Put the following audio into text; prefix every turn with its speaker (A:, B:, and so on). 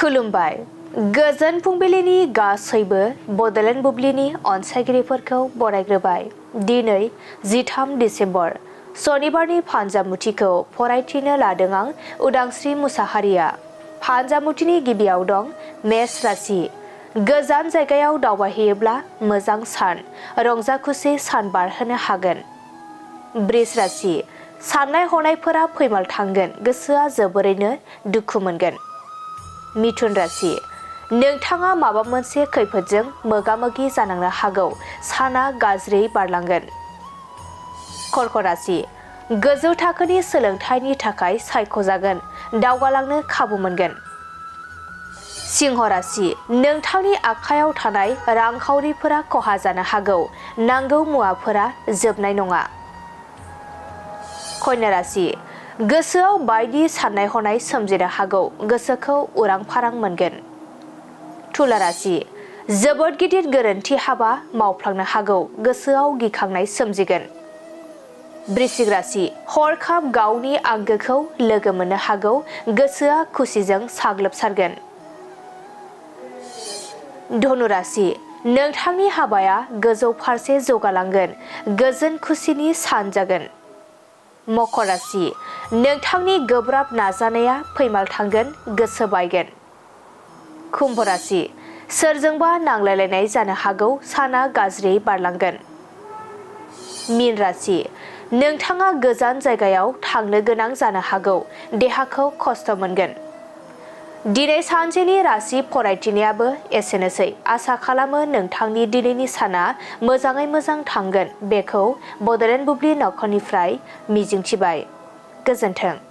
A: खुलुमबाय गोजोन फुंबिलिनि गासैबो बडलेण्ड बुब्लिनि अनसायगिरिफोरखौ बरायग्रोबाय। दिनै 13 डिसेम्बर सनिबारनि फानजामुथिखौ फरायथिनो लादों आं उदांस्रि मुसाहारिया। फानजामुथिनि गिबियाव दं मेष राशि। गोजान जायगायाव दावबायहैयोब्ला मोजां सान, रंजा खुसि सान बारहोनो हागोन। बृष राशि। साननाय हनायफोरा फैमाल थांगोन, गोसोआ जोबोरैनो दुखु मोनगोन। मिथुन राशि। नोंथाङा माबा मोनसे खैफोदजों मोगा मोगि जानांनो हागौ, साना गाज्रि बारलांगोन। कर्क राशि। गोजौ थाखोनि सोलोंथाइनि थाखाय सायख'जागोन, दावगालांनो खाबु मोनगोन। सिंह राशि। नोंथांनि आखायाव थानाय रांखावरिफोरा खहा जानो हागौ, नांगौ मुवाफोरा जोबनाय नङा। कन्या राशि। गोसोआव बायदि साननाय हनाय सोमजिनो हागौ, गोसोखौ उरां फारां मोनगोन। तुला राशि। जोबोद गिदिर गोरोन्थि हाबा मावफ्लांनो हागौ, गोसोआव गिखांनाय सोमजिगोन। वृश्चिक राशि। हरखाब गावनि आंगोखौ लोगो मोननो हागौ, गोसोआ खुसिजों साग्लोबसारगोन। धनु राशि। नोंथांनि हाबाया गोजौ फारसे जौगालांगोन, गोजोन खुसिनि सान जागोन। मकर राशि। नोंथांनि गोब्राब नाजानाया फैमाल थांगोन, गोसो बायगोन। कुम्भ राशि। सोरजोंबा नांलायलायनाय जानो हागौ, साना गाज्रि बारलांगोन। मीन राशि। नोंथाङा गोजान जायगायाव थांनो गोनां जानो हागौ, देहाखौ खस्थ' मोनगोन। दिनै सानसेनि राशि फरायथिनायाबो एसेनोसै। आसा खालामो नोंथांनि दिनैनि साना मोजाङै मोजां थांगोन, बेखौ बडलेण्ड बुब्लि नखरनिफ्राय मिजिंथिबाय। गोजोन्थों।